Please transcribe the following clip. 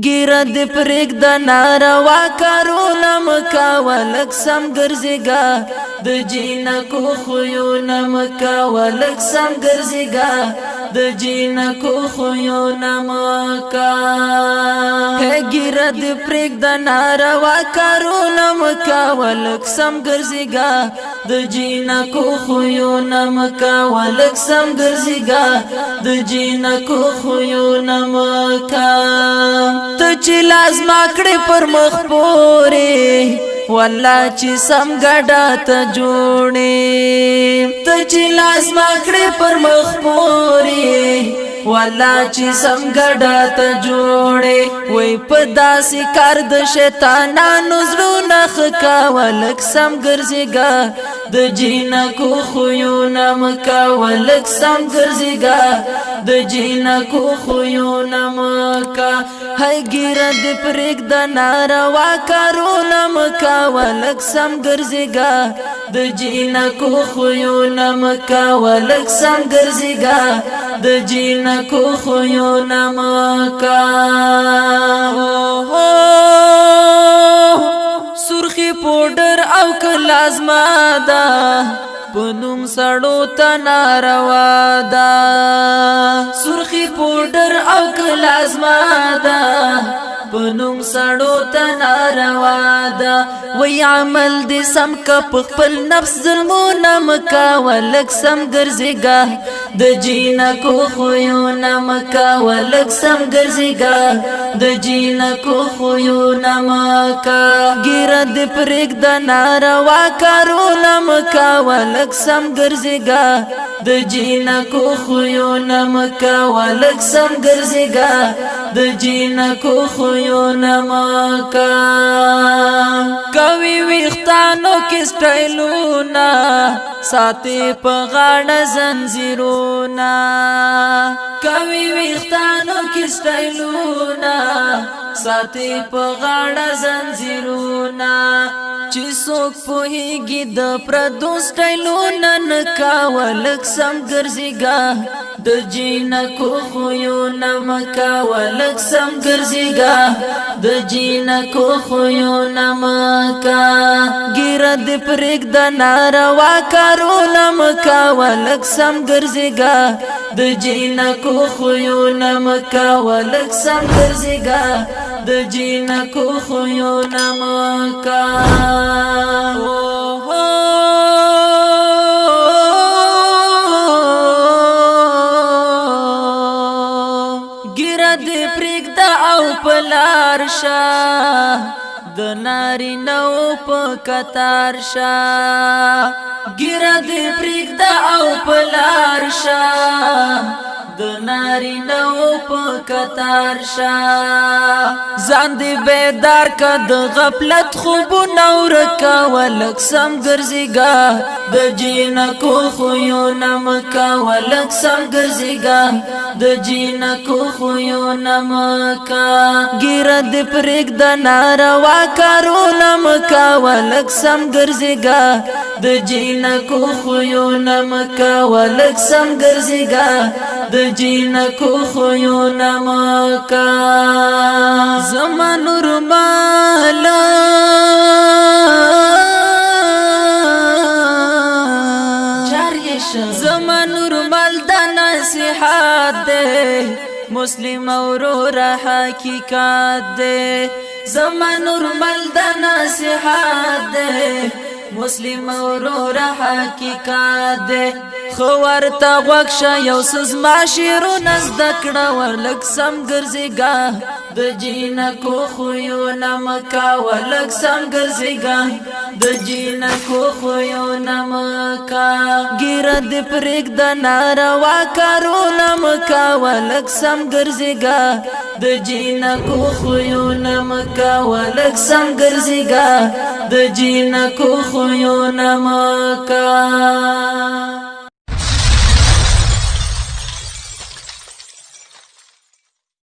ګیره د پرېږ د ناروا کارونه مکاوه، لږ سم ګرځېږه. د جینکو خویونه مکاوه، لږ سم ګرځېږه. د جینکو خویونه مکا. ګیره د پرېږ د ناروا کارونه مکاوه، لږ سم ګرځېږه. د جینکو خویونه مکاوه، لږ سم ګرځېږه. د جینکو خویونه مکا. ته چې لازم کړې پر مخ پورې، والله چې سم ګډا ته جوړې. ته چې لازم کړې پر مخ پورې، والله چې سم ګډا ته جوړې. وای په داسې کار د شیطانانو زړونه خکاوه، لږ سم ګرځېږه. د جینکو خویونه مکاوه، لږ سم ګرځېږه. د جینکو خویونه مکا. هاي ګیره د پرېږ د ناروا کارونه مکاوه، لږ سم ګرځېږه. د جینکو خویونه مکاوه، لږ سم ګرځېږه. د جینکو خویونه مکا. سرخی پوډر او کلازما ده، پنوم سړو ته ناروا ده. سرخی پوډر او کلازما ده، پنوم سړو ته ناروا ده. وی عمل دې سم ک، خپل نفس ظلمونه مکاوه، لږ سم ګرځېږه. د جینکو خویونه مکاوه، لږ سم ګرځېږه. د جینکو خویونه مکا. ګیره د پرېږ د ناروا کارونه مکاوه، لږ سم ګرځېږه. د جینکو خویونه مکاوه، لږ سم ګرځېږه. د جینکو خویونه مکا. کوي ویختانو کې سټایلونه، ساتي په غاړه زنجیرونه. کوي ویختانو کې سټایلونه، ساتي په غاړه زنجیرونه. چې څوک پوهیږي د پردو سټایلونه نه کاوه، لږ سم ګرځېږه. د جینکو خویونه مکاوه، لږ سم ګرځېږه. د جینکو خویونه مکا. ګیره د پرېږ د ناروا کارونه مکاوه، لږ سم ګرځېږه. د جینکو خویونه مکاوه، لږ سم ګرځېږه. د جینکو خویونه مکا. ګیره دې پرېږده او پلار شه، د ناری نو په کتار شه. ګیره دې پرېږده او پلار شه، د ناری نو په کتار شه. ځان دې بیدار که، د غفلت خوبونه ورکاوه، لږ سم ګرځېږه. د جینکو خویونه مکاوه، لږ سم ګرځېږه. د جینکو خویونه مکا. ګیره دې پرېږده، ناروا کارونه مکاوه، لږ سم ګرځېږه. د جینکو خویونه مکاوه، لږ سم ګرځېږه. د جینکو خویونه مکا. زما نور مالا زما نور مال د نصیحت دی، مسلم ورور حقیقت دی. زما نور مال د نصیحت دی، مسلم ورور حقیقت دی. خو ورته غوږ شه، یو څه زما شعرونه زده کړه، ورلږ سم ګرځېږه. د جینکو خویونه مکاوه، لږ سم ګرځېږه. د جینکو خویونه مکا. ګیره دې پرېږده، ناروا کارونه مکاوه، لږ سم ګرځېږه. د جینکو خویونه مکاوه، لږ سم ګرځېږه. د جینکو خویونه مکا.